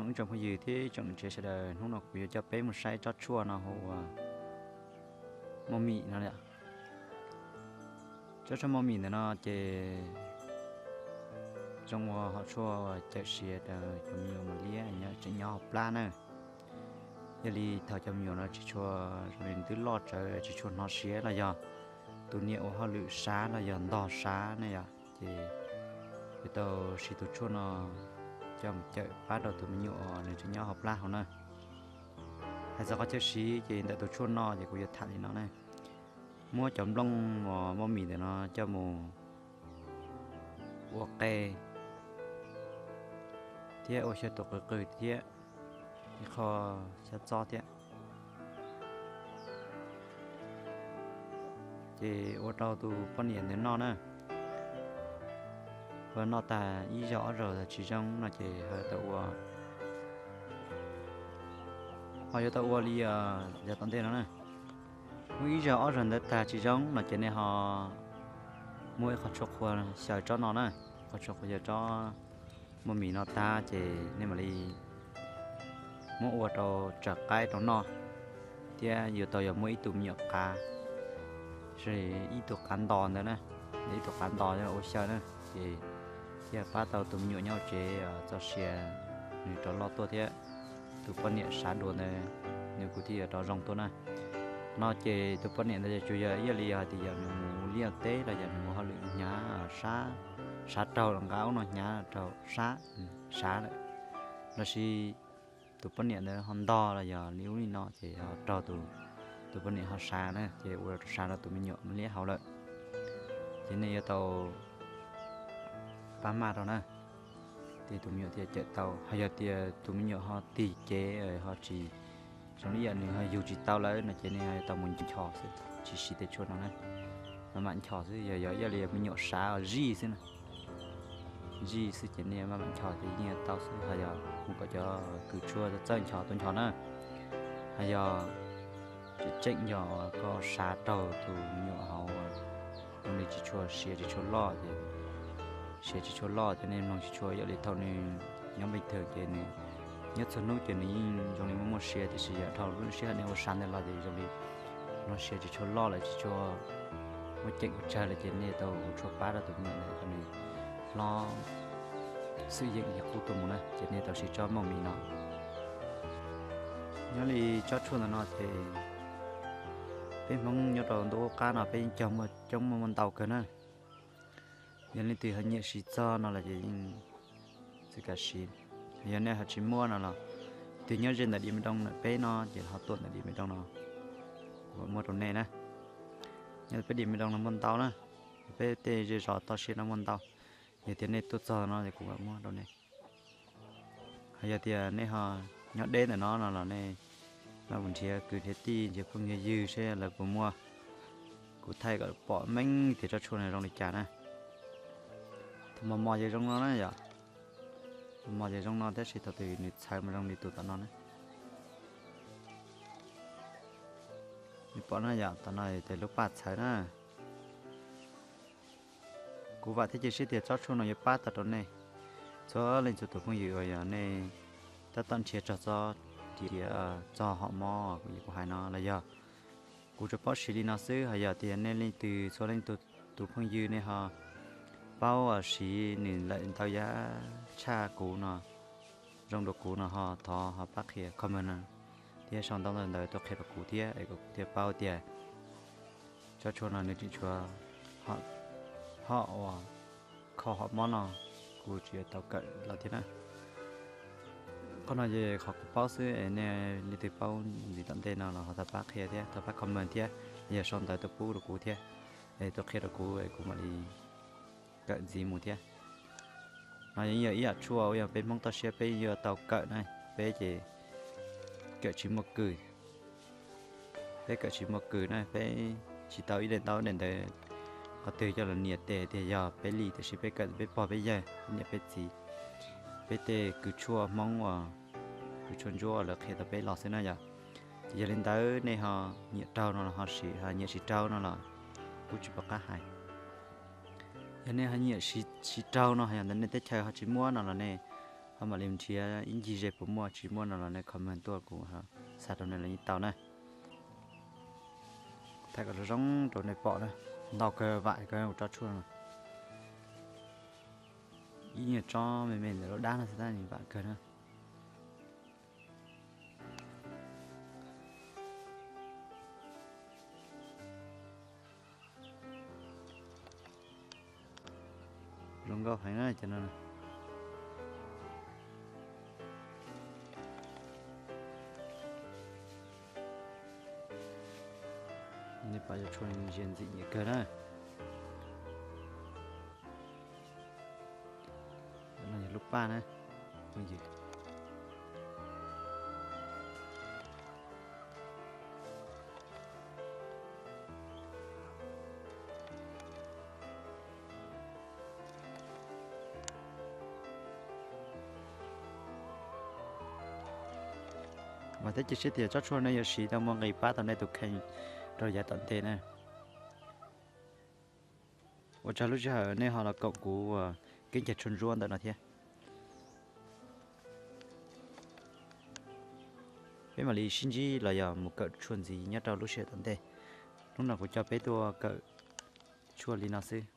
Ib tsoom phooj ywg thiab tsoom niam tsev sawv daws, hnub no kuv yuav coj peb mus saib tsob tshuaj no hu ua moj mim no. Tsob tshuaj moj mim ntawm no ces zoo ua hom tshuaj cawm siav rau cov me nyuam mos liab tseem nyob hauv plab na. Yog li thaum cov me nyuam no tsis tshua zoo li twb loj tsawv tsis tshua hnov siav los yog tus niam ua hauj lwm sav los yog ntog sav ne yom, ces yuav tau siv tus tshuaj no coj mus cawm pab rau tus me nyuam uas nws tseem nyob hauv plab hauv na. Hais txog qhov chaw siv ces ntawm tus tshuaj no ces kuv yuav tham li no ne. Muab cov nplooj uas moj mim ntawm no coj mus ua qe thiab ua xyaw tus qws qws thiab ib qho xyaw txob thiab, ces ua rau tus poj niam ntawd noj na. Ho noj tag ib zaug ob zaug tsis zoo no ces ho tau ua, ho yuav tau ua li yav tom ntej no na. Muaj ib zaug ob zaug ntawd tag tsis zoo no ces nej ho muab ib qho tshuaj qhua xyaw tsob no na, qho tshuaj qhua xyaw tsob moj mim no tag ces nej mam li muab ua rau tsawv qaib rau noj, thiab yuav tau yog muaj ib tug me nyuam qav, ib tug qav ntos ntawd na, ib tug qav ntos ua xyaw na, ces thiaj pab tau tus me nyuam nyob hauv tsev txoj sia nws rov loj tuaj thiab tus poj niam sav dua ntawd nws kuj thiaj yuav rov zoo tuaj na. No ces tus poj niam ntawd tsuas yog ib yam li hais tias yog nws mus liaj teb los yog nws mus hauj lwm hnyav sab, sav raug los nqa ub no hnyav raug sab, sav lawm, los sis tus poj niam ntawd ho ntog los yog li ub li no ces ho raug tus, tus poj niam ho sav na ces ua rau sav rau tus me nyuam liab hauv lawm. Ces nej yuav tau pab maj rau na, ces tus me nyuam thiaj cawm tau. Ho yog tias tus me nyuam ho tig cev ho tsis zoo li yam nws ho yug tsis tau lawm no ces nej yuav tau mus nchos xwb, tsis siv tej tshuaj no na, mam nchos xwb. Yog yog ib yam li me nyuam sav zij xwb na, zij xwb ces nej maj mam nchos ces yeej tau xwb. Ho yog mus kom cov kws tshuaj txawj nchos tuaj nchos na, ho yog tseem tseem yog koj sav raug tus me nyuam hauv zoo li tsis tshua siav tsis tshua loj ces, siav tsis tshua loj ces nej mloog tsis tshua, yog li thaum nws nyob npe thwm ces nws nyob txhua hnub ces nws yeej zoo li muaj muaj siav, tiam sis yog dhau lub sij hawm nej ua sav ntawd los ces zoo li no siav tsis tshua loj lawm tsis tshua muaj ceem ua tsawg lawm ces nej tau ua tshuaj pab rau tus me nyuam ntawd kom nws hlob xwm yeem li qub tuaj mus na, ces nej tau siv tsob moj mim no. Nyob li tsob tshuaj ntawm no ces peb Hmoob nyob rau ntuj qab no peb yeej cog muaj coob muaj muaj ntau kawg na. Yog leej twg ho nyiam siv txog no los ces yeej txawj kam siv. Yog nej ho tsis muaj no los, twg nyob ze ntawm Điện Biên Đông ntawm peb no ces ho tuaj ntawm Điện Biên Đông no, kuv mam muab rau nej na. Nyob peb Điện Biên Đông no muaj ntau na, peb tej zej zos toj siab no muaj ntau. Yog tias nej tuaj txog no ces kuv mam muab rau nej. Ho yog tias nej ho nyob deb ntawm no no los nej mam mus nrhiav kwv nrhiav tij nrhiav phooj nrhiav ywg seb lawv puas muaj, kuv thaij kom pom meej tias tsob tshuaj no zoo li cas na. Thaum mos mos ces zoo no na yom, mos mos ces zoo no tab sis thaum twg nws txhawv mas zoo li tus tom no na. Nej pom na yom, tom no ces lub paj txhawv na. Kuv vam thiab cia siab tias tsob tshuaj no yuav pab tau rau nej txhua leej txhua tus phooj ywg uas yog nej tab tom nrhiav txog tsob, nrhiav txog hom mob kuv hais no los yog kuv tsuas paub siv li no xwb. Ho yog tias nej leej twg txhua leej txhua tus phooj ywg nej ho paub siv nws lawm ntau yam tshaj kuv no, zoo dua kuv no ho thov ho pab qhia comment no thiab sau ntawv ntawd tuaj qhia rau kuv thiab es kom kuv thiaj paub tias tsob tshuaj no nws tseem tshuav hom uas kho hom mob no kuv tsis yuav tau kawm los thiab na. Qhov no ces qhov kuv paub xwb es nej leej twg paub ntxiv tom ntej no los ho thov pab qhia thiab thov pab comment thiab, yog sau ntawv tuaj pub rau kuv thiab es tuaj qhia rau kuv es kuv mam li kawm ntxiv mus thiab. No yeej yog ib yam tshuaj uas yog peb Hmoob toj siab peb yuav tau kawm na, peb ces kawm tsis muaj kws. Peb kawm tsis muaj kws na, peb tsis tau ib daim ntaub daim ntawv qhov twg coj los nias tes tiag, yog peb li tiam sis peb kawm peb pog peb yawg peb niam peb txiv, peb tej kws tshuaj Hmoob uas kws tshuaj ntsuab lawv qhia tau peb los xwb na yom. Ces yog li ntawd nej ho nyiam raug no los ho siv, ho nyiam tsis raug no los kuj tsis pom qab hais. Yog nej ho nyiam siv raug no yog ntawd nej teb chaws ho tsis muab no los nej Ho mam li nrhiav ib ncig ze puas muaj, tsis muaj no los nej comment tuaj kuv xa rau nej los yeej tau na. Thaij kom zoo zoo rau nej pom na. Ntau kawg, vam kawg kuv tsob tshuaj no. Ib nyuag tsob me me ntawm lub dab no xwb tab vam kawg na. Zoo nkauj heev na cov no. Nej pom cov tshuaj ntsia ntxim nyiam kawg na. No yog lub paj na. Vam thiab cia siab tias tsob tshuaj no yuav siv tau muaj nqis pab tau nej tus kheej rau yav tom ntej na. Ua tsaug lub sij hawm nej ho los koom kuv keeb cai tshuaj ntsuab ntawm no thiab. Peb mam li sib ntsib los yog mus kawm tshuaj ntxiv nyob rau lub sij hawm tom ntej. Hnub no kuv coj peb tuaj kawm tshuaj li no xwb.